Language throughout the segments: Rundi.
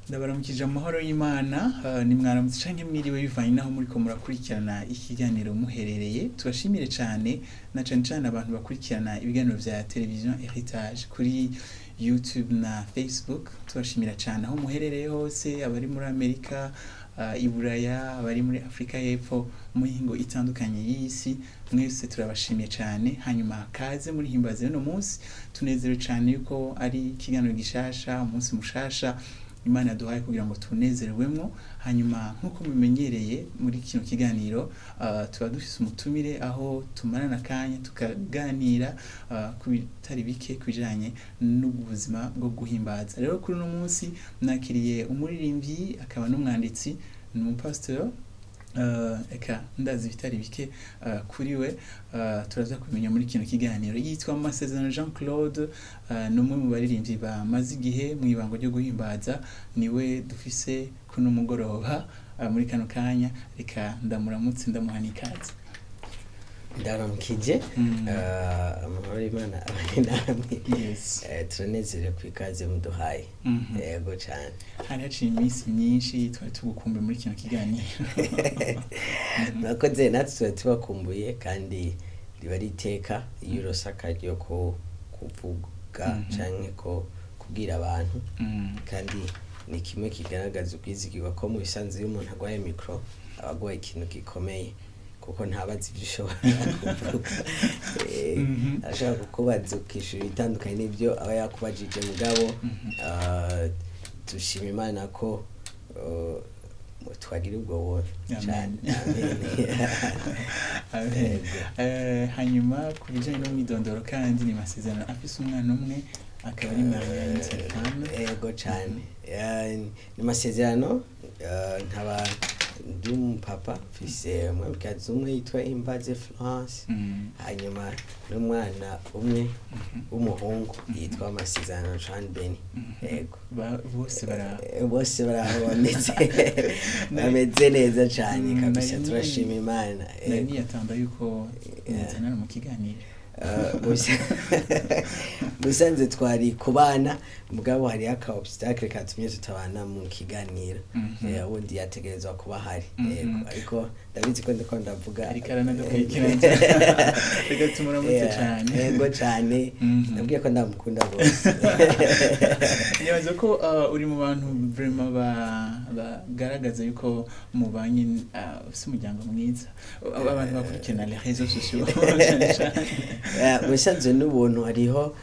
Ndabaramukije amahoro y'Imana, ni mwaramutse canke mwiriwe bivanye naho muriko murakurikirana ikiganiro muherereye. Tubashimire cane na cane cane abantu bakurikirana ibiganiro vya Television Heritage kuri YouTube na Facebook. Tubashimira cane aho muherereye hose, abari muri Amerika, i Buraya, abari muri Afrika y'Epfo, mu mihingo itandukanye y'isi, mwese turabashimiye cane. Hanyuma kaze muri himbaze uno munsi, tunezerewe cane yuko ari ikiganiro gishasha, umunsi mushasha Imana yaduhaye kugira ngo tunezerwemwo. Hanyuma nk'uko mubimenyereye muri kino kiganiro, tuba dufise umutumire aho tumarana akanya tukaganira ku bitari bike ku bijanye n'ubuzima bwo guhimbaza. Rero kuri uno munsi nakiriye umuririmbyi akaba n'umwanditsi, ni umupasiteri, eka ndazi ibitari bike kuri we, turaza kumenya muri kino kiganiro. Yitwa Masezerano Jean Claude, ni umwe mu baririmbyi bamaze igihe mu ibango ryo guhimbaza, niwe dufise kuno mugoroba muri kano kanya. Reka ndamuramutse, ndamuha n'ikaze. Ndaramukije. Amahoro y'Imana abane namwe. Turanezerewe ku ikaze muduhaye. Yego cane. Hari haciye iminsi myinshi twari tugukumbuye muri kino kiganiro. Murakoze, natwe tuba tubakumbuye kandi riba ari iteka iyo uronse akaryo ko kuvuga canke ko kubwira abantu, kandi ni kimwe kigaragaza ubwizigirwa ko mu bisanzwe iyo umuntu agwaye micro aba agwaye ikintu gikomeye, kuko ntabazi ivyo ushobora kuvuga. Ashobora kukubaza ukishura ibitandukanye n'ivyo aba yakubajije, mugabo dushima Imana ko twagira ubwo buntu cane. Amen. Amen. Yego. Hanyuma ku bijanye n'umwidondoro kandi ni Masezerano afise umwana umwe, akaba ari marié à une seule femme. Yego cane. Ni Masezerano, nkaba ndi umupapa, mfise umwamikazi umwe yitwa Himbaze Florence, hanyuma n'umwana umwe w'umuhungu yitwa Masezerano Jean Beni. Yego. Bose bara Bose baraho bameze neza cane kabisa, turashima Imana. Nari Yego. niyatamba yuko muzanana mu kiganiro. Musanze twari kubana, mugabo hariho aka obstacle katumye tutabana mu kiganiro. Wundi yategerezwa kuba ahari. Yego, ariko ndabizi ko ndiko ndavuga. Ariko aranadukurikirana, reka tumuramutse cane. Yego cane. Nabwiye ko ndamukunda bose. Nibaza ko uri mu bantu vraiment bagaragaza yuko mubanye, ufise umuryango mwiza, abantu bakurikirana les réseaux sociaux cane cane. Musanze n'ubuntu hariho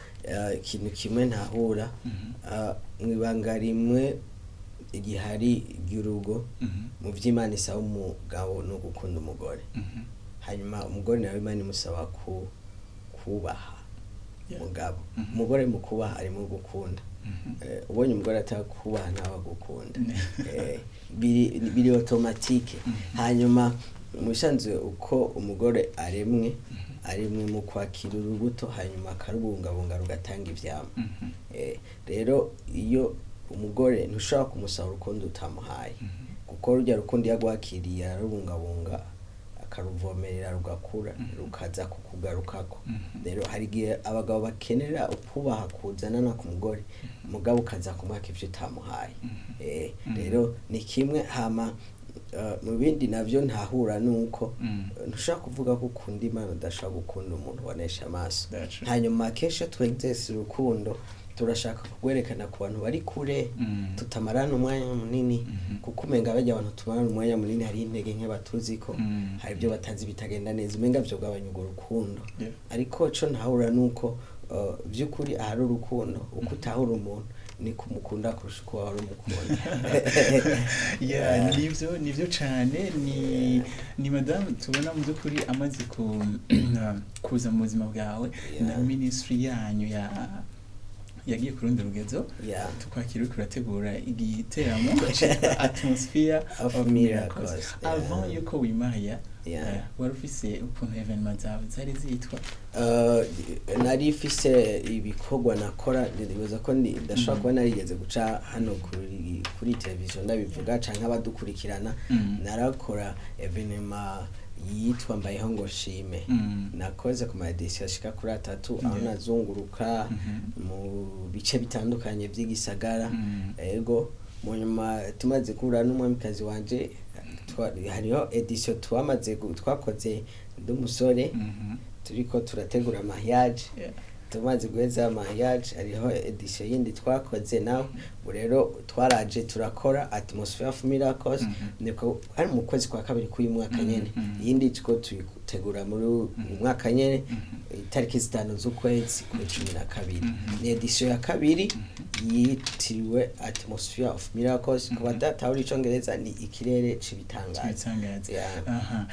ikintu kimwe ntahura, mw'ibanga rimwe igihari ry'urugo, mu vy'Imana isaba umugabo no gukunda umugore, hanyuma umugore nawe Imana imusaba kubaha umugabo. Umugore mu kubaha arimo gukunda. Ubonye umugore atakubaha ntawe agukunda. Biri automatique. Hanyuma mu bisanzwe uko umugore aremwe, aremwe mu kwakira urubuto hanyuma akarubungabunga rugatanga ivyamwa. Rero iyo umugore ntushobora kumusaba urukundo utamuhaye, kuko rurya rukundo iyo agwakiriye ararubungabunga, akaruvomerera, rugakura, rukaza kukugarukako. Rero hari igihe abagabo bakenera ukubaha kuzanana ku mugore, mugabo ukaza kumwaka ivyo utamuhaye. Rero ni kimwe. Hama mu bindi navyo ntahura nuko ntushobora kuvuga ko ukunda Imana udashobora gukunda umuntu ubonesha amaso. That's true. Hanyuma kenshi iyo twegzese urukundo turashaka kugwerekana ku bantu bari kure, tutamarana umwanya munini, kuko umenga barya abantu tumarana umwanya munini hari intege nke batuziko, hari ibyo batazi bitagenda neza, umenga vyogabanya urwo rukundo. Ariko ico ntahura nuko vy'ukuri ahari urukundo, uko utahura umuntu niko umukunda kurusha uko wahora umukunda. Yeah, nivyo cane. Ni madame tubona mu by'ukuri amaze kuza mu buzima bwawe na ministry yanyu ya yagiye ku rundi rugezo. Tukwakira uriko urategura igiteramo citwa Atmosphere of of Miracles. Miracles. Avant yuko wimariya, wari ufise ukuntu événements zawe zari zitwa? Nari mfise ibikorwa nakora, nibaza ko ndashobora kuba narigeze guca hano kuri televiziyo ndabivuga canke abadukurikirana. Narakora événement yitwa Mbayeho ngo nshime. Nakoze ku ma éditions ashika kuri atatu, aho nazunguruka mu bice bitandukanye vy'igisagara. Ego. Mu nyuma tumaze guhura n'umwamikazi wanje, hariho édition twamaze twakoze ndi umusore, turiko turategura mariage. Tumaze guheza mariage, hariho édition yindi twakoze nawe. Ubu rero twaraje turakora Atmosphere of Miracles, niko ari mu kwezi kwa kabiri k'uyu mwaka nyene. Iyindi turiko tuyitegura muri uyu mwaka nyene, itariki 5 z'ukwezi kwa 12. Ni édition ya kabiri yitiriwe Atmosphere of Miracles. Ku badatahura Icongereza, ni ikirere c'ibitangaza. Ibitangaza. Yeah. Aha.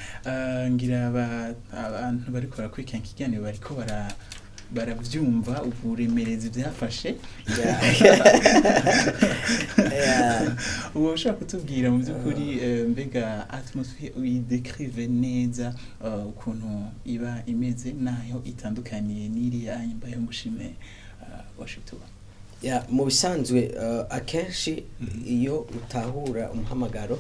Ngira abantu bariko barakurikirana ikiganiro bariko baravyumva uburemerezi byafashe. Ubu ushobora kutubwira mu by'ukuri, mbega atmosphere uyidécrive neza, ukuntu iba imeze naho itandukaniye n'iriya Mbayeho Ngushime worship tour? Ya, mu bisanzwe, akenshi iyo utahura umuhamagaro,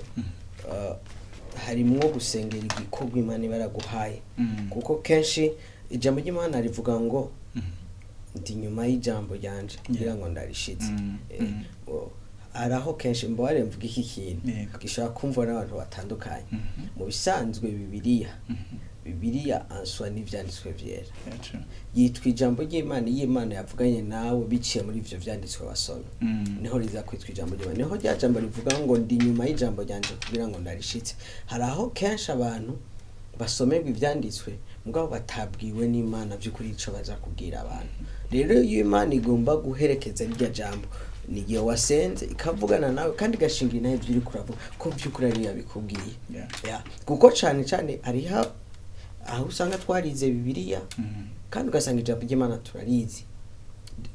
harimwo gusengera igikorwa Imana iba yaraguhaye, kuko kenshi ijambo ry'Imana rivuga ngo ndi nyuma y'ijambo ryanje kugira ngo ndarishitse. Hari aho kenshi, mbabare mvuga iki kintu gishobora kumvwa n'abantu batandukanye. Mu bisanzwe Bibiliya, Bibiliya answa n'ivyanditswe vyera, yitwa ijambo ry'Imana iyo Imana yavuganye nawe biciye muri ivyo vyanditswe wasomye. Niho riza kwitwa ijambo ry'Imana, niho rya jambo rivuga ngo ndi nyuma y'ijambo ryanje kugira ngo ndarishitse. Hari aho kenshi abantu basomerwa ivyanditswe, mugabo batabwiwe n'Imana by'ukuri ico baza kubwira abantu. Rero iyo Imana igomba guherekeza rirya jambo, ni igihe wasenze ikavugana nawe kandi igashinga inahe ivyo uriko uravuga ko by'ukuri ariyo yabikubwiye. Ya, kuko cane cane hariho aho usanga twarize Bibiliya, kandi ugasanga ijambo ry'Imana turarizi,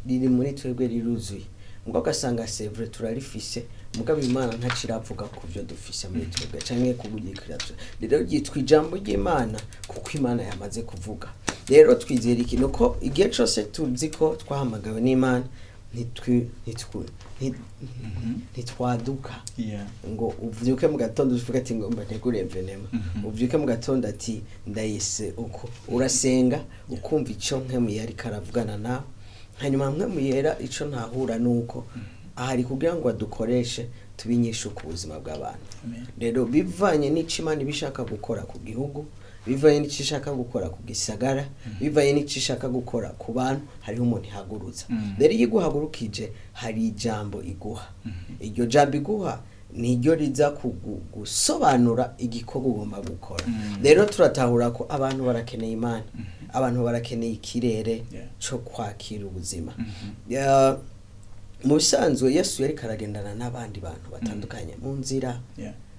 riri muri twebwe, riruzuye, mugabo ugasanga c'est vrai turarifise, mugabo Imana ntaciravuga ku byo dufise muri twebwe canke kubugikira. Rero ryitwa ijambo ry'Imana kuko Imana yamaze kuvuga. Rero twizera iki? Nuko igihe cose tuzi ko twahamagawe n'Imana, ntitwaduka ngo uvyuke mu gatondo uvuge ati ngomba ntegure événement, uvyuke mu gatondo ati ndayise uko. Urasenga, ukumva ico Mpwemu yariko aravugana nawe. Hanyuma Mpwemu Yera, ico ntahura nuko ahari kugira ngo adukoreshe tubinyishe ku buzima bw'abantu. Amen. Rero bivanye n'ico Imana iba ishaka gukora ku gihugu, bivanye n'ico ishaka gukora ku gisagara, bivanye n'ico ishaka gukora ku bantu, hariho umuntu ihagurutsa. Rero iyo iguhagurukije, hari ijambo iguha. Iryo jambo iguha niryo riza gusobanura igikorwa ugomba gukora. Rero turatahura ko abantu barakeneye Imana, abantu barakeneye ikirere co kwakira ubuzima. Ya, mu bisanzwe Yesu yariko aragendana n'abandi bantu batandukanye mu nzira,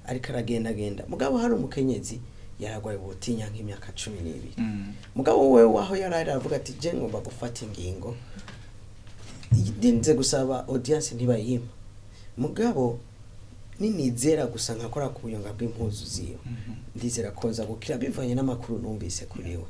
ariko aragendagenda, mugabo hari umukenyezi yaragwaye ubutinya nk'imyaka 12. Mugabo we waho yari ari aravuga ati je ngomba gufata ingingo, ndinze gusaba audience ntibayima, mugabo ninizera gusa nkakora ku buyonga bw'impuzu ziwe, ndizera ko nza gukira bivanye n'amakuru numvise kuri we.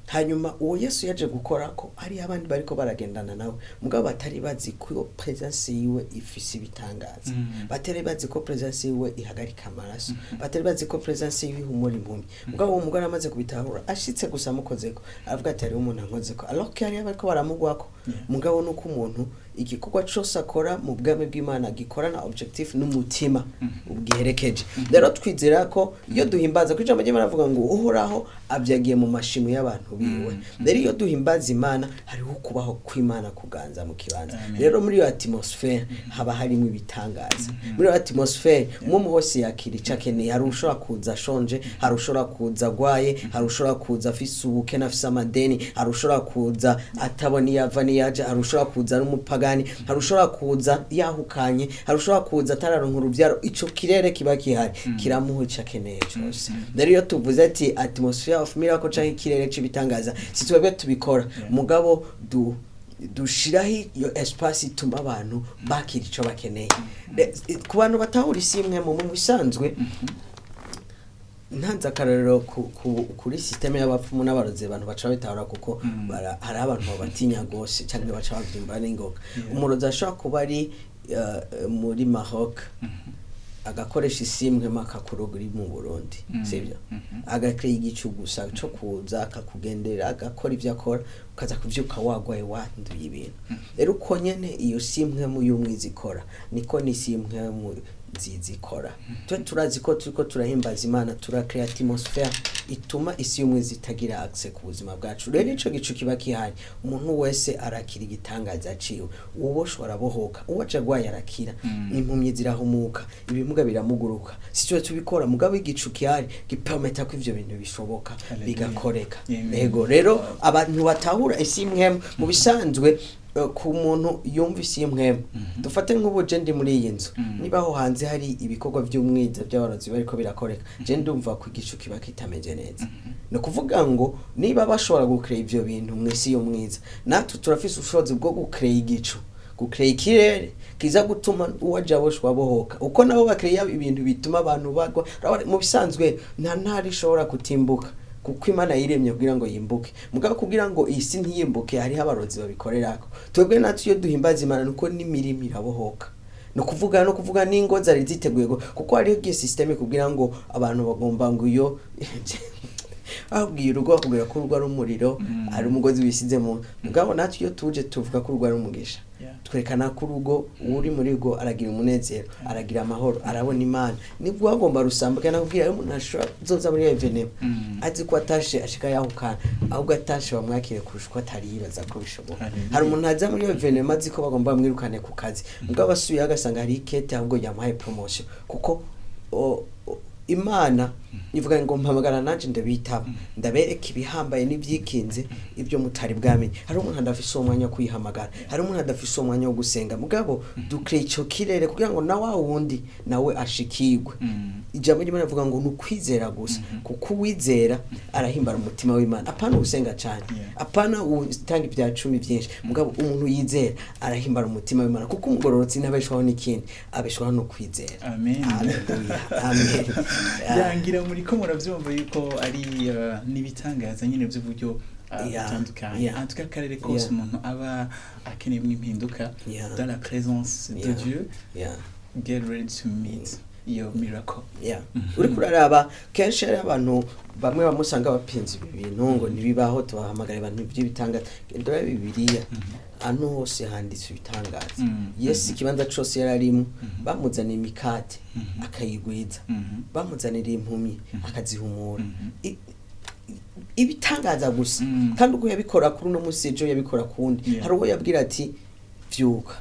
Hanyuma uwo Yesu yaje gukora ko hari abandi bariko baragendana nawe, mugabo batari bazi ko presence yiwe ifise ibitangaza, batari bazi ko presence yiwe ihagarika amaraso, batari bazi ko presence yiwe ihumura impumyi. Mugabo uwo mugore amaze kubitahura, ashitse gusa amukozeko, aravuga ati hariho umuntu ankozeko, alors que hariho abariko baramugwako. Mugabo nuko umuntu igikorwa cose akora mu bwami bw'Imana gikorana objectif n'umutima ubwiherekeje. Rero twizera ko iyo duhimbaza, ko ijambo ry'Imana avuga ngo Uhoraho avyagiye mu mashimo y'abantu biwe. Rero iyo duhimbaza Imana, hariho kubaho kw'Imana kuganza mu kibanza. Amen. Rero muri iyo atmosphere haba harimo ibitangaza. Muri iyo atmosphere umwe wese yakira ico akeneye. Hari ushobora kuza ashonje, hari ushobora kuza agwaye, hari ushobora kuza afise ubukene, afise amadeni, hari ushobora kuza atabona iyo ava n'iyo aja, hari ushobora kuza ari umupagani, hari ushobora kuza yahukanye, hari ushobora kuza atararonka uruvyaro. Ico kirere kiba gihari kiramuha ico akeneye cose. Rero iyo tuvuze ati atmosphere of miracle canke ikirere c'ibitangaza, si twebwe tubikora, mugabo dushiraho iyo espace ituma abantu bakira ico bakeneye. Ku bantu batahura isi imwe mu bisanzwe, ntanze akarorero kuri système y'abapfumu n'abarozi, abantu baca bitahura kuko hari abantu babatinya gose cyane, baca bavyumva n'ingoga. Umurozi ashobora kuba ari muri Maroc. Agakoresha isimwe akakuroga uri mu Burundi, sibyo? Agakira igicu gusa cyo kuza akakugendera, agakora ibyo akora, ukaza kuvyuka wagwaye, wanduye ibintu. Rero uko nyene iyo simwe mu y'umwiza ikora, niko n'isimwe mu nziza ikora. Twe turazi ko turiko turahimbaza Imana, turakrea atmosphere ituma isi y'umwiza itagira access ku buzima bwacu. Rero ico gicu kiba kihari, umuntu wese arakira igitangaza ciwe, uwoboshwe arabohoka, uwaje agwaye arakira, impumyi zirahumuka, ibimuga biramuguruka. Si twe tubikora, mugabo igicu gihari gipermeta ko ivyo bintu bishoboka, Hallelujah. bigakoreka. Amen. Ego, rero abantu batahura isi impwemu mu bisanzwe, ku muntu yumva isi y'impwemu, dufate nk'ubu je ndi muri iyi nzu, niba aho hanze hari ibikorwa by'umwiza by'abarozi bariko birakoreka, je ndumva ko igicu kiba kitameze neza. Ni ukuvuga ngo niba bashobora gucrea ivyo bintu mu isi y'umwiza, natwe turafise ubushobozi bwo gucrea igicu, gucrea ikirere kiza gutuma uwaje aboshwa abohoka, uko nabo bakreya ibintu bituma abantu bagwa. Urabona, mu bisanzwe nta ntara ishobora kutimbuka, kuko Imana yiremye kugira ngo yimbuke. Mugabo kugira ngo isi ntiyimbuke, hariho abarozi babikorerako. Twebwe natwe iyo duhimbaza Imana, nuko n'imirimo irabohoka, no kuvuga n'ingo zari ziteguye, kuko hariho igihe système kugira ngo abantu bagomba ngo iyo babwiye urugo, bakubwira ko urugo ari umuriro, ari umugozi wisize mu. Mugabo natwe iyo tuje tuvuga ko urugo ari umugisha. Twerekana ko urugo, uri muri rwo aragira umunezero, aragira amahoro, arabona Imana. Nibwo agomba rusambuka, nakubwira iyo umuntu ashobora kuzoza muri événement azi ko atashe ashika yahukana, ahubwo atashe bamwakire kurusha uko atari yibaza ko bishoboka. Hallelujah. Hari umuntu aza muri événement azi ko bagomba bamwirukane ku kazi, mugabo asubiyeyo agasanga hari ikete, ahubwo yamuhaye promotion, kuko Imana ivuga ngo: "Mpamagara nanje ndabitaba, ndabereka ibihambaye n'ibyikinze, ibyo mutari bwamenye." Hari umuntu adafise uwo mwanya wo kwihamagara, hari umuntu adafise uwo mwanya wo gusenga, mugabo dukire ico kirere kugira ngo na wa wundi nawe ashikirwe. Ijambo ry'Imana rivuga ngo ni ukwizera gusa, kuko uwizera arahimbara umutima w'Imana. Apana usenga cyane, apana utanga ibya cumi byinshi, mugabo umuntu yizera arahimbara umutima w'Imana, kuko umugororotsi ntabeshwaho n'ikindi, abeshwaho no kwizera. Amen. Haleluya, amen. Yangira muri ko murabyumva yuko ari n'ibitangaza nyine by'uburyo butandukanye. En tout cas, akarere kose umuntu aba akeneyemo impinduka, dans la présence de Dieu, get ready to meet your miracle. Uriko uraraba kenshi hari abantu bamwe bamusanga bapinze ibi bintu ngo ntibibaho, tubahamagara abantu by'ibitangaza. Genda urabe Bibiliya, ahantu hose handitse ibitangaza. Yesu ikibanza cose yari arimo, bamuzaniye imikate akayigwiza, bamuzanira impumyi akazihumura. Ibitangaza gusa. Kandi uko yabikora kuri uno munsi, ejo yabikora kundi. Hari uwo yabwira ati: "Vyuka."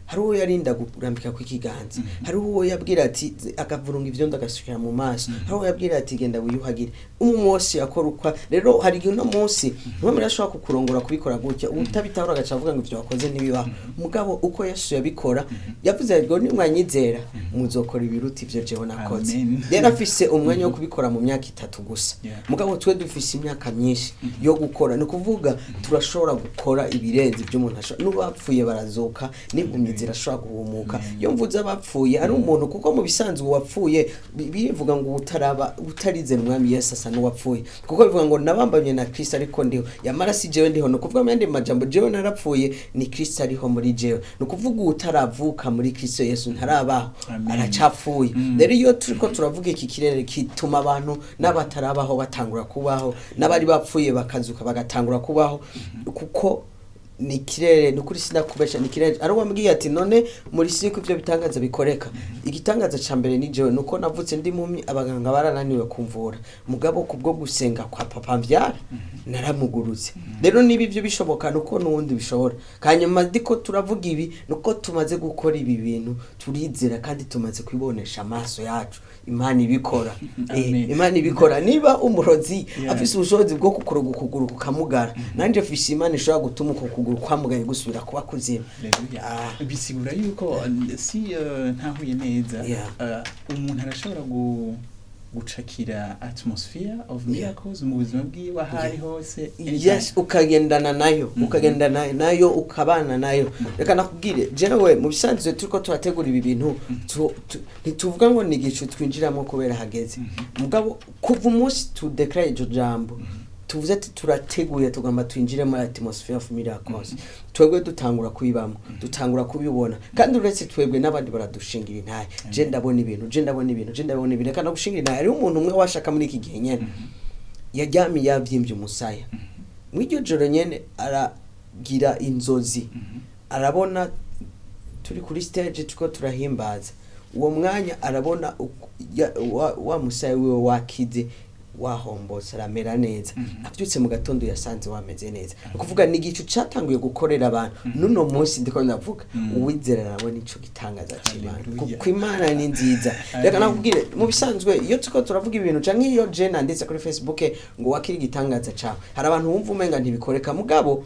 Hari uwo yarinda kurambika kw'ikiganza. Hari uwo yabwira ati, akavurunga ivyondo agasukira mu maso. Hari uwo yabwira ati: "Genda wiyuhagire." Umwe munsi yakora ukwa. Rero hari igihe uno munsi ntumwe ashobora kukurongora kubikora gutya, utabitahura agaca avuga ngo ivyo wakoze ntibibaho. Mugabo uko Yesu yabikora, yavuze ngo: "Nimwanyizera muzokora ibiruta ivyo jewe nakoze." Amen. Rero afise umwanya wo kubikora mu myaka 3 gusa. Mugabo twe dufise imyaka myinshi yo gukora, ni ukuvuga turashobora gukora ibirenze ibyo umuntu ashobora. N'abapfuye barazuka, n'impumyi zirashobora guhumuka. Iyo mvuze abapfuye, ari umuntu, kuko mu bisanzwe uwapfuye birivuga ngo utaraba utarize Mwami Yesu asa n'uwapfuye, kuko bivuga ngo nabambamye na Kristo ariko ndiho, yamara si jewe ndiho. Ni ukuvuga mu yandi majambo, jewe narapfuye, ni Kristo ariho muri jewe. Ni ukuvuga utaravuka muri Kristo Yesu ntarabaho, Amen. aracapfuye. Rero iyo turiko turavuga iki kirere kituma abantu n'abatarabaho batangura kubaho, n'abari bapfuye bakazuka bagatangura kubaho, kuko ni ikirere. Ni ukuri sinakubesha, ni ikirere. Ari wambwiye ati: "None muri siku ivyo bitangaza bikoreka?" Igitangaza ca mbere ni jewe, nuko navutse ndi mumi, abaganga barananiwe kumvura, mugabo kubwo gusenga kwa papa mvyara naramugurutse. Rero niba ivyo bishoboka, nuko n'uwundi bishobora. Hanyuma ndiko turavuga ibi, nuko tumaze gukora ibi bintu, turizera kandi tumaze kubibonesha amaso yacu Imana ibikora. Amen. Imana ibikora. Niba umurozi afise ubushobozi bwo kukoroga ukuguru kukamugara, nanje mfise Imana ishobora gutuma uko kuguru kwamugaye gusubira kuba kuzima. Haleluya. Ah. Bisigura yuko si ntahuye neza, umuntu arashobora gucakira atmosphere of miracles mu buzima bwiwe aho ari hose, anytime. Yes, ukagendana nayo, ukagendana nayo, ukabana nayo. Reka nakubwire, jewe mu bisanzwe turiko turategura ibi bintu, ntituvuga ngo ni igicu twinjiramo kubera hageze, mugabo kuva umunsi tudeclare iryo jambo. Tuvuze ati turateguye, tugomba twinjire muri atmosphere of miracles. Twebwe dutangura kubibamo, dutangura kubibona, kandi uretse twebwe n'abandi baradushingira intahe. Je ndabona ibintu, je ndabona ibintu, je ndabona ibintu. Reka ndagushingira intahe. Hariho umuntu umwe washaka muri iki gihe nyene yaryamye yavyimbye umusaya. Mw'iryo joro nyene aragira inzozi, arabona turi kuri stage turiko turahimbaza. Uwo mwanya arabona wa musaya wiwe wakize, wahombotse, aramera neza. Avyutse mu gatondo yasanze wameze neza. Ni ukuvuga ni igicu catanguye gukorera abantu. N'uno munsi ndiko ndavuga, uwizera arabona ico gitangaza c'Imana, Hallelujah. kuko Imana ni nziza. Reka Amen. nakubwire, mu bisanzwe iyo turiko turavuga ibintu canke iyo je nanditse kuri Facebook ngo wakira igitangaza cawe, hari abantu bumva umenga ntibikoreka. Mugabo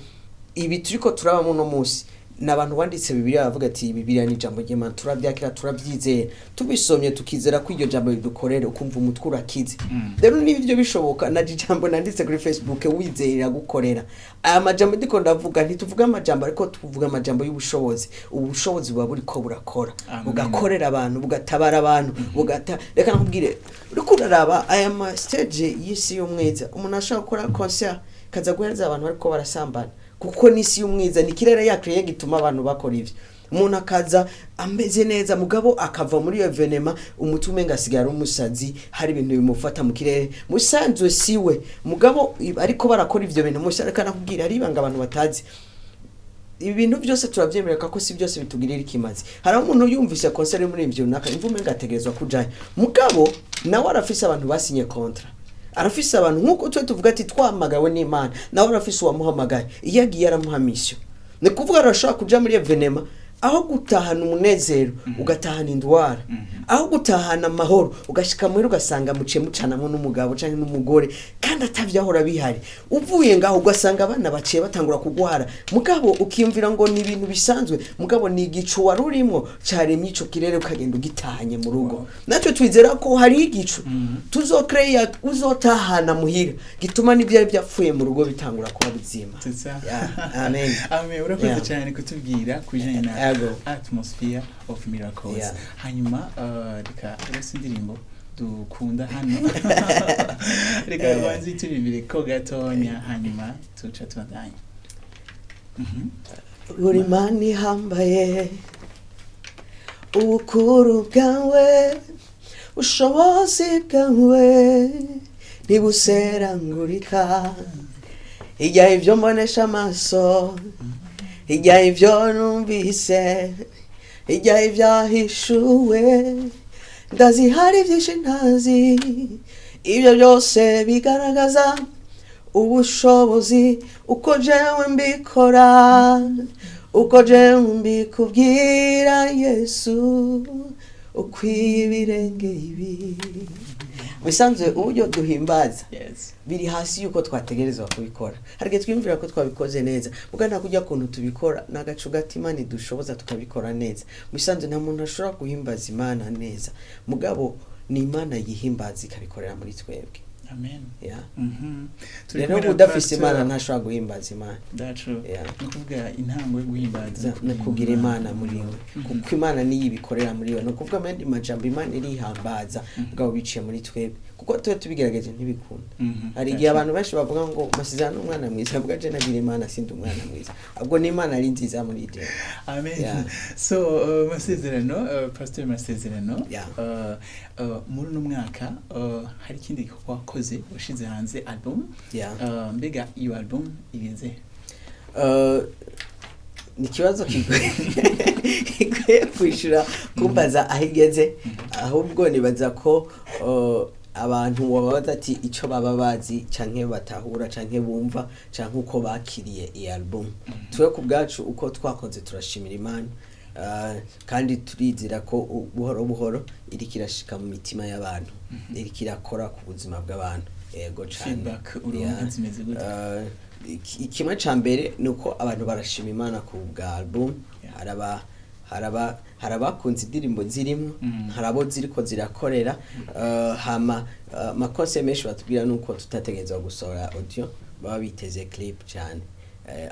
ibi turiko turabamo uno munsi ni abantu banditse Bibiliya bavuga ati Bibiliya ni ijambo ry'Imana, turabyakira, turabyizera, tubisomye tukizera ko iryo jambo ridukorere, ukumva umutwe urakize. Rero niba ibyo bishoboka, naje ijambo nanditse kuri Facebook, wizera iragukorera. Aya majambo ndiko ndavuga, ntituvuga amajambo, ariko tuvuga amajambo y'ubushobozi. Ubushobozi buba buriko burakora, Amen. bugakorera abantu, bugatabara abantu, bugata. Reka nakubwire, uriko uraraba aya ma stage y'isi y'umwiza, umuntu ashobora gukora concert kaza guhereza abantu bariko barasambana, kuko n'isi y'umwiza ni ikirere yakiriye gituma abantu bakora ivyo. Umuntu akaza ameze neza, mugabo akava muri iyo événement umutwe umenga asigaye ari umusazi, hari ibintu bimufata mu kirere musanzwe siwe. Mugabo ariko barakora ivyo bintu musa. Reka nakubwira, hari ibanga abantu batazi. Ibintu byose turabyemerera ko si byose bitugirira ikimazi. Hari aho umuntu yumvise concert muri ivyo runaka, imva umenga ategerezwa kujayo, mugabo nawe arafise abantu basinye contrat, arafise abantu nk'uko twe tuvuga ati twamagawe n'Imana, nawe arafise uwamuhamagaye. Iyo agiye aramuha mission. Ni kuvuga arashobora kuja muri événement, aho gutahana umunezero ugatahana indwara, aho gutahana amahoro ugashika muhira ugasanga muciye mucanamwo n'umugabo canke n'umugore, kandi atavyahora bihari. Uvuye ngaho ugasanga abana baciye batangura kugwara, mugabo ukiyumvira ngo ni ibintu bisanzwe, mugabo ni igicu wari urimwo caremye ico kirere, ukagenda ugitahanye mu rugo. Natwe twizera ko hari igicu tuzokereya uzotahana muhira gituma n'ivyari vyapfuye mu rugo bitangura kuba bizima. C'est ça. Yeah, amen. Amen. Urakoze cyane kutubwira ku bijyanye na Yego. atmosphere of miracles. Hanyuma reka uretse indirimbo dukunda hano, reka ubanze turirimbire ko gatonya, hanyuma tuca tubandanya. Uri Imana ihambaye, ubukuru bwawe, ubushobozi bwawe ntibuserangurika. Hirya ibyo mbonesha amaso, hirya ibyo numvise, hirya ibyahishuwe, ndazi hari byinshi ntazi. Ibyo byose bigaragaza ubushobozi. Uko jewe mbikora, uko jewe mbikubwira, Yesu ukwiye ibirenge ibi. Bisanzwe uburyo duhimbaza biri hasi yuko twategerezwa kubikora. Hari igihe twiyumvira ko twabikoze neza, muga nta kujya kuntu tubikora ni agacu gato Imana idushoboza tukabikora neza. Mu bisanzwe nta muntu ashobora guhimbaza Imana neza, mugabo ni Imana yihimbaza ikabikorera muri twebwe. Amen. Yeah. Turi Rero kumwe na udafise Pastor Imana ntashobora guhimbaza Imana. That's true. Yeah. Ni ukuvuga intango yo guhimbaza ni kugira Imana muri we, kuko Imana niyo ibikorera muri we. Ni ukuvuga mu yandi majambo, Imana irihambaza mugabo biciye muri twebwe, kuko twe tubigerageje ntibikunda. Hari igihe abantu benshi bavuga ngo Masezerano ni umwana mwiza. Avuga je nagira Imana, sindi umwana mwiza, ahubwo ni Imana ari nziza muri jewe. Amen. Yeah. So Masezerano, Pastor Masezerano, muri uno mwaka hari ikindi gikorwa wakoze, washize hanze album. Mbega iyo album igeze? Ni ikibazo kigoye kigoye kwishura kumbaza aho igeze. Ahubwo nibaza ko abantu wababaza ati icyo baba bazi canke batahura canke bumva canke uko bakiriye iyi album. Twe ku bwacu uko twakoze, turashimira Imana. Kandi turizera ko buhoro buhoro iriko irashika mu mitima y'abantu, iriko irakora ku buzima bw'abantu, yego cane. Feedback uronka zimeze gute? Kimwe ca mbere ni uko abantu barashima Imana ku bwa album. Haraba harabakunze indirimbo zirimo, hari abo ziriko zirakorera. Hama amakose menshi batubwira nuko tutategerezwa gusohora audio, baba biteze clip cyane.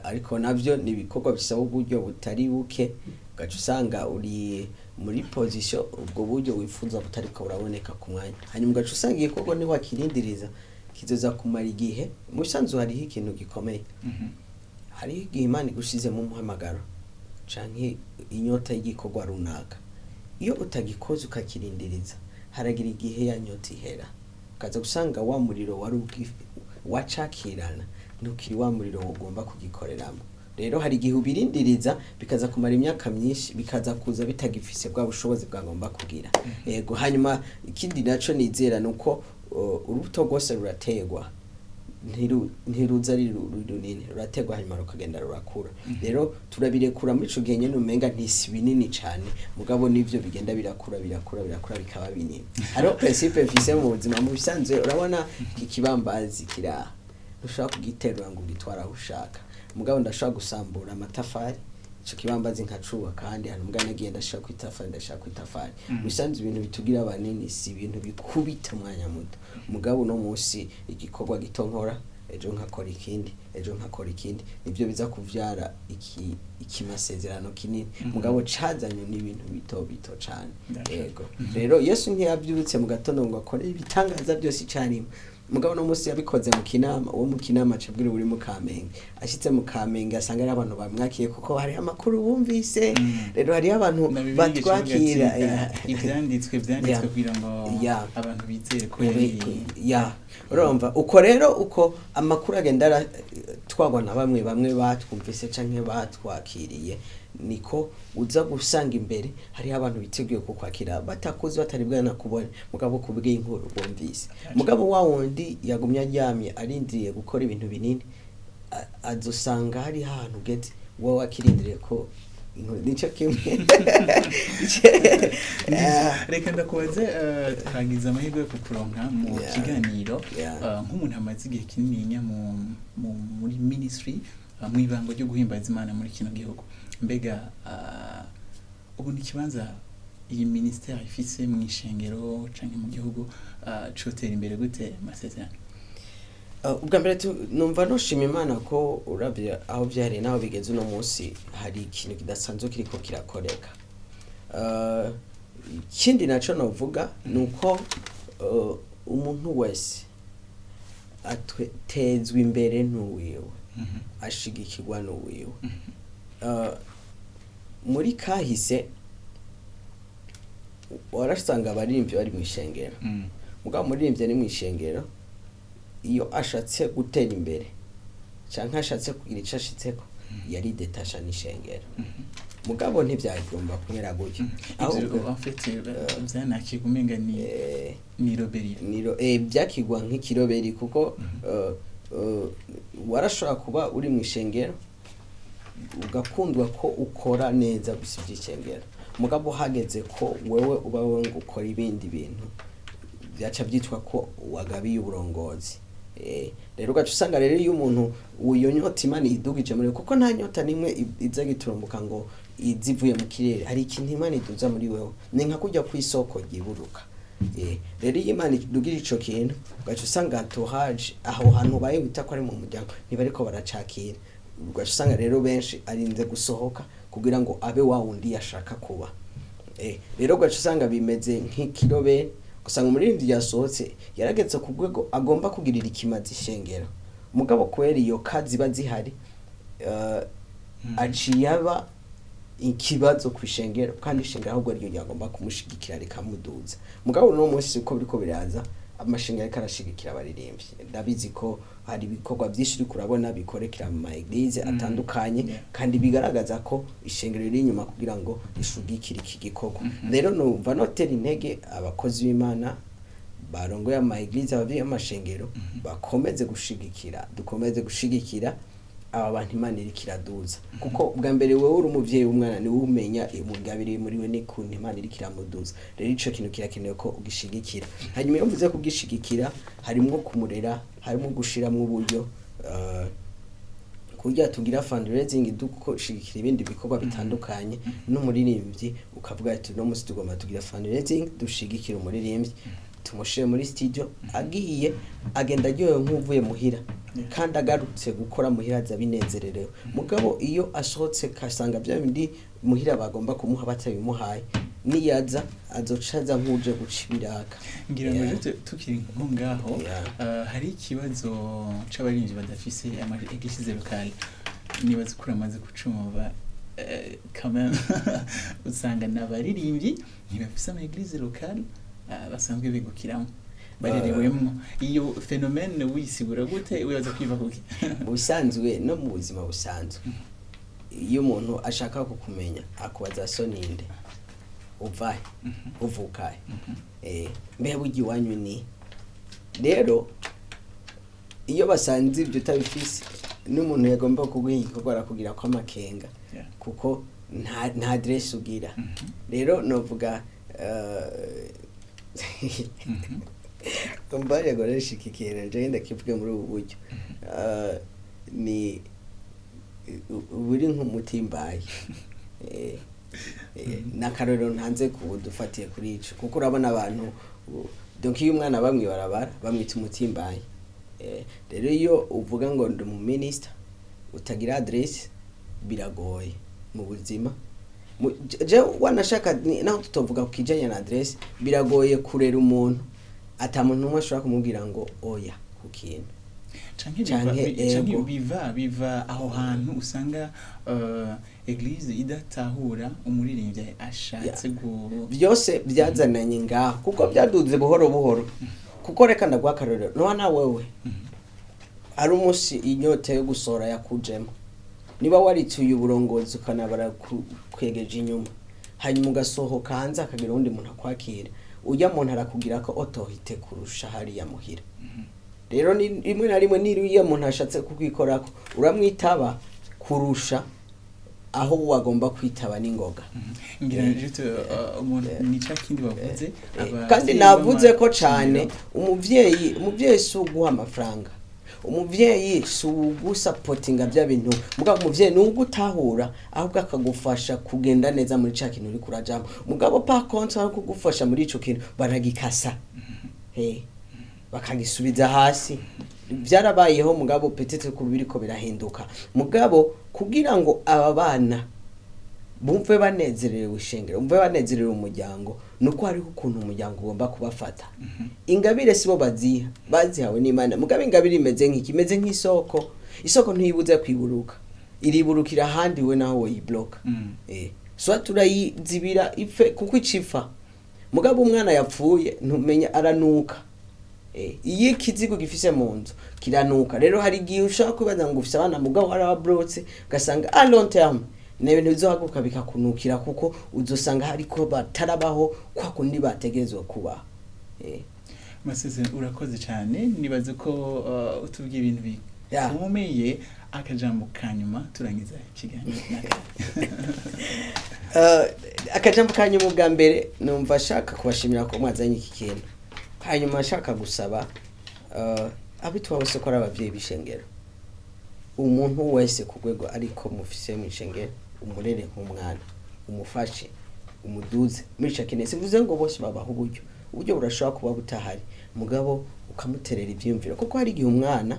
Ariko navyo ni ibikorwa bisaba uburyo butari buke, ugaca usanga uri muri position ubwo buryo wifuza butariko buraboneka ku mwanya, hanyuma ugaca usanga igikorwa ntiwakirindiriza. Kizoza kumara igihe. Mu bisanzwe hariho ikintu gikomeye. Hariho igihe Imana igushizemo umuhamagaro canke inyota y'igikorwa runaka, iyo utagikoze ukakirindiriza, haragira igihe ya nyota ihera, ukaza gusanga wa muriro wari wacakirana ntukiri wa muriro ugomba kugikoreramo. Rero hari igihe ubirindiriza bikaza kumara imyaka myinshi, bikaza kuza bitagifise bwa bushobozi bwagomba kugira. Yego. Hanyuma ikindi naco nizera ni uko urubuto rwose rurategwa, ntiruza ari runini, rurategwa hanyuma rukagenda rurakura. Rero turabirekura muri ico gihe nyene umenga ntisi binini cane, mugabo nivyo bigenda birakura, birakura, birakura, bikaba binini. Hariho principe mfise mu buzima. Mu bisanzwe urabona iki kibambazi kiraha, ntushobora kugiterura ngo ugitware aho ushaka, mugabo ndashobora gusambura amatafari, ico kibambazi nkacubaka kandi hantu, mbwa nagiye ndashaka kwitafari, ndashaka kwitafari. Mu bisanzwe ibintu bitugira banini si ibintu bikubita umwanya muto, mugabo uno munsi igikorwa gito nkora, ejo nkakora ikindi, ejo nkakora ikindi, nibyo biza kuvyara iki ikimasezerano kinini, mugabo cazanywe n'ibintu bito bito cane. Yego. Rero Yesu ntiyavyutse mu gatondo ngo akore ibitangaza byose icarimwe, mugabo no munsi yabikoze mu Kinama. Uwo mu Kinama acabwira uri mu Kamenge, ashitse mu Kamenge asanga ari abantu bamwakiye kuko hari amakuru bumvise. Rero hariho abantu Na Bibiliya ivuga ati, batwakira. Ivyanditswe vyanditswe kugira ngo abantu bizere ko yari Ya, urumva uko rero uko amakuru agenda aratwagwa na bamwe bamwe batwumvise canke batwakiriye, niko uza gusanga imbere hariho abantu biteguye kukwakira batakuzi, batari bwanakubone, mugabo kubw'inkuru bumvise. Mugabo wa wundi yagumye aryamye arindiriye gukora ibintu binini, azosanga hari ahantu ugeze wowe wakirindiriye ko inkuru nico kimwe. Reka ndakubaze, twagize amahirwe yo kukuronka mu kiganiro. Nk'umuntu amaze igihe kinininya muri ministry, mu ibango ryo guhimbaza Imana muri kino gihugu, mbega ubu ni ikibanza iyi ministère ifise mu ishengero canke mu gihugu cotera imbere gute, Masezerano? Ubwa mbere numva noshima Imana ko uravye aho vyari n'aho bigeze uno munsi, hari ikintu kidasanzwe kiriko kirakoreka. Ikindi naco novuga ni uko umuntu wese atezwa imbere n'uwiwe, ashigikirwa n'uwiwe. Muri kahise warasanga abaririmbyi bari mw'ishengero, mugabo umuririmbyi ari mw'ishengero iyo ashatse gutera imbere canke ashatse kugira ico ashitseko, yaridetasha n'ishengero. Mugabo ntivyagomba kumera gutyo. Ivyo Ahubwo en fait vyanakirwa umenga ni ni robbery. Byakigwa nk'ikiroberi, kuko warashobora kuba uri mu ishengero ugakundwa ko ukora neza gusa iby'ishengero, mugabo hageze ko wewe uba wewe ngo ukora ibindi bintu, byaca byitwa ko wagabiye uburongozi. Rero ugaca usanga rero iyo umuntu iyo nyota Imana idugije muri we, kuko nta nyota nimwe iza giturumbuka ngo ize ivuye mu kirere, hari ikintu Imana iduza muri wewe, ni nka kujya ku isoko ryiburuka. Rero iyo Imana idugije ico kintu, ugaca usanga tohaje aho hantu ubaye wita ko ari mu muryango ntibariko baracakira, ugaca usanga rero benshi arinze gusohoka kugira ngo abe wa wundi yashaka kuba. Rero ugaca usanga bimeze nk'ikirobe, usanga umuririmbyi yasohotse yarageze ku rwego agomba kugirira ikimazi ishengero, mugabo kubera iyo ka ziba zihari, aciye aba ikibazo ku ishengero, kandi ishengero ahubwo ariryo ryagomba kumushigikira rikamuduza. Mugabo uno munsi uko biriko biraza, amashengero ariko arashigikira abaririmbyi. Ndabizi ko hari ibikorwa byinshi uriko urabona bikorekera mu ma église atandukanye, kandi bigaragaza ko ishengero riri inyuma kugira ngo rishigikire iki gikorwa. Rero numva notera intege abakozi b'Imana barongoye ama église, abavyeyi b'amashengero, bakomeze gushigikira, dukomeze gushigikira aba bantu Imana iriko iraduza, kuko ubwa mbere wewe uri umuvyeyi w'umwana, niwe umenya umugabire iri muri we n'ukuntu Imana iriko iramuduza. Rero ico kintu kirakenewe ko ugishigikira. Hanyuma iyo mvuze kugishigikira, harimwo kumurera, harimwo gushiramwo uburyo, kurya tugira fundraising dushigikira ibindi bikorwa bitandukanye, n'umuririmbyi ukavuga ati uno munsi tugomba tugira fundraising dushigikira umuririmbyi, tumushire muri studio, agiye agenda aryohewe nk'uvuye muhira, kandi agarutse gukora muhira aza binezererewe. Mugabo iyo asohotse kasanga bya bindi muhira bagomba kumuha batabimuhaye. Niyaza azoca aza nk'uje guca ibiraka. Ngira ngo Yeah. rero tukiri nko ngaho, hari ikibazo c'abaririmbyi badafise ama église locale. Nibaza ko uramaze kucumva quand même. Usanga n'abaririmbyi ntibafise ama église locale basanzwe bigukiramo, barerewemwo. Iyo phénomène wisigura gute? Wibaza kwiva kuki? Mu bisanzwe, no mu buzima busanzwe, iyo umuntu ashaka kukumenya akubaza: "So ninde? Uvahe? Uvukahe? Mbe burya iwanyu ni?" Rero iyo basanze ibyo utabifise, n'umuntu yagomba kuguha igikorwa arakubwira ko amakenga, kuko nta adresse ugira. Rero novuga, mbari akoresha iki kintu, nje ndakivuge muri ubu buryo. Ni buri nk'umutimbayi. N'akarorero ntanze dufatiye kuri ico, kuko urabona abantu donc iyo umwana bamwibarabara bamwita umutimbayi. Rero iyo uvuga ngo ndi umuminisita utagira adresse, biragoye mu buzima. Je wanashaka naho tutovuga ku kijanye na adresse, biragoye kurera umuntu ata muntu umwe ashobora kumubwira ngo oya ku kintu. Canke biva, Canke canke ego. biva aho hantu usanga église idatahura umuririmbyi ashatse gu Byose byazananye ngaho, kuko byaduze buhoro buhoro. Kuko reka ndaguha akarorero, nowa na wewe ari umunsi inyota yo gusohora yakujemo, niba warituye uburongozi ukanabara kwegeje inyuma, hanyuma ugasohoka hanze akagira uwundi muntu akwakira, ujya muntu arakugira ko autorité kurusha hariya muhira. Rero ni rimwe na rimwe niba iyo muntu ashatse kukwikorako uramwitaba kurusha aho wagomba kwitaba n'ingoga. Ngira juste umuntu ni ca kindi bavuze. Kandi abavyeyi navuze ko cane b'amashengero. Umuvyeyi si uguha amafaranga, umuvyeyi si ugusapotinga bya bintu, mugabo umuvyeyi ni ugutahura, ahubwo akagufasha kugenda neza muri ca kintu uriko urajamwo. Mugabo par contre aho kugufasha muri ico kintu baragikasa, bakagisubiza hasi. Byarabayeho, mugabo peut-être ko biriko birahinduka. Mugabo kugira ngo aba bana bumve banezerewe ishengero, bumve banezerewe umuryango, nuko hariho ukuntu umuryango ugomba kubafata. Ingabire sibo baziha, bazihawe n'Imana. Mugabo ingabire imeze nk'iki? Imeze nk'isoko. Isoko ntiyibuze kwiburuka, iriburukira ahandi we naho woyibloka. Soit turayizibira ipfe, kuko icifa. Mugabo umwana yapfuye ntumenya aranuka. Iyo ikizigo gifise mu nzu kiranuka. Rero hari igihe ushobora kwibaza ngo ufise abana, mugabo warababrotse, ugasanga à long terme ni ibintu bizohaguruka bikakunukira, kuko uzosanga hariko batarabaho kwa kundi bategerezwa kubaho. Masezerano, urakoze cyane. Nibaze ko utubwiye ibintu bikomeye. Akajambo ka nyuma turangiza ikiganiro n'aka. Akajambo ka nyuma, ubwa mbere numva ashaka kubashimira ko mwazanye iki kintu. Hanyuma ashaka gusaba abitwa bose ko ari abavyeyi b'ishengero, umuntu wese ku rwego ariko mufise mu ishengero, umurere nk'umwana, umufashe, umuduze muri ico kintu. Simvuze ngo bose babaha uburyo, uburyo burashobora kuba butahari, mugabo ukamuterera ivyiyumviro, kuko hari igihe umwana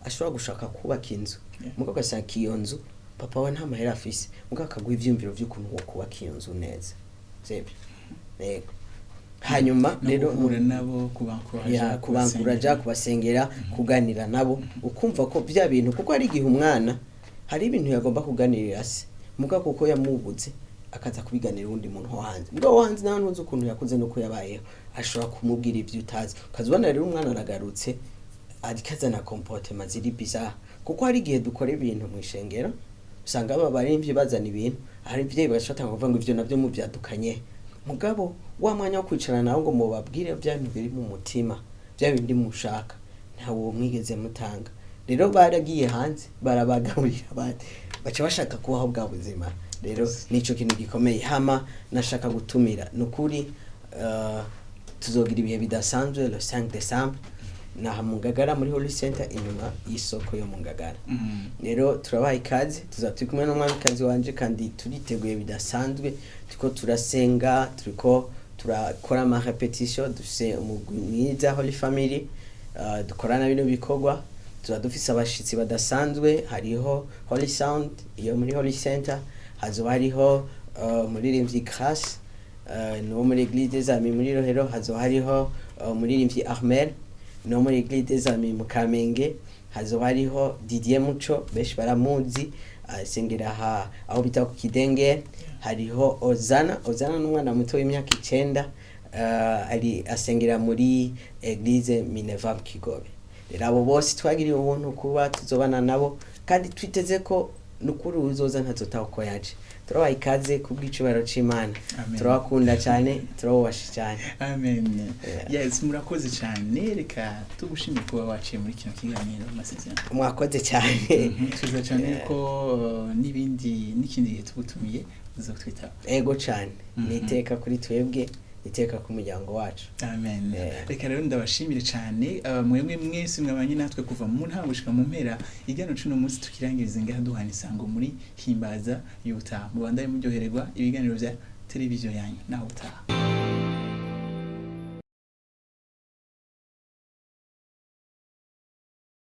ashobora gushaka kubaka inzu, mugabo ugasanga iyo nzu papa we nta mahera afise, mugabo akaguha ivyiyumviro vy'ukuntu wo kubaka iyo nzu neza, sibyo? Yego. Hanyuma no rero guhura nabo, kubankuraja, ya, kubankuraja, kubasengera, kuganira nabo, ukumva ko bya bintu, kuko hari igihe umwana hari ibintu yagomba kuganirira se, mugabo kuko yamubuze akaza kubiganira uwundi muntu wo hanze. Mugabo wo hanze nawe ntuzi ukuntu yakuze nuko yabayeho, ashobora kumubwira ibyo utazi. Ukazibona rero umwana aragarutse ariko azana comportement ziri bizarre, kuko hari igihe dukora ibintu mu ishengero, usanga aba barimvyi bazana ibintu, hari ivyo bashobora kuvuga ngo ivyo navyo muvyadukanye. Mugabo wa mwanya wo kwicarana nawe ngo mubabwire bya bintu biri mu mutima, bya bindi mushaka, ntawo mwigeze mutanga. Rero baragiye hanze barabagaburira, abandi baca bashaka kubaho bwa buzima. Rero nico kintu gikomeye. Hama nashaka gutumira, nukuri tuzogira ibihe bidasanzwe le 5 décembre naha mu Ngagara, muri Holy Center, inyuma y'isoko yo mu Ngagara. Rero turabaha ikaze, tuzaba turi kumwe n'umwamikazi wanje, kandi turiteguye bidasanzwe. Turiko turasenga, turiko turakora ama répétition, dufise umugwi mwiza Holy Family, dukorana bino bikorwa. Tuba dufise abashitsi badasanzwe, hariho Holy Sound iyo muri Holy Center, hazoba hariho umuririmbyi Grace. ni uwo muri Eglise des Amis muri Rohero. Hazoba hariho umuririmbyi Ahmed, ni uwo muri Eglise des Amis mu Kamenge. Hazoba hariho Didier Muco, benshi baramuzi, asengera aha aho bita ku Kidenge. Hariho Ozana. Ozana ni umwana muto w'imyaka 9, ari asengera muri Eglise Minerva mu Kigobe. Rero abo bose twagiriye ubuntu kuba tuzobana nabo, kandi twiteze ko nukuri uzoza ntazotaha uko yaje. Turabaha ikaze kubw'icubahiro c'Imana. Amen. Turabakunda cyane, turabubasha cyane. Amen. Yeah. Yes, murakoze cyane. Reka tugushimire kuba waciye muri kino kiganiro Masezerano. Mwakoze cyane. Tuza cyane yuko n'ibindi n'ikindi gihe tugutumiye uzotwitaba. Ego cyane. Ni iteka kuri twebwe, iteka ku muryango wacu. Amen. Yeah. Reka rero ndabashimire cyane, mwebwe mwese mwabanye natwe kuva mu ntango gushika mu mpera. Ikiganiro c'uno munsi tukirangiriza ngaha, duhana isango muri himbaza y'ubutaha. Mubandanye muryohererwa ibiganiro vya televiziyo yanyu. Naho utaha.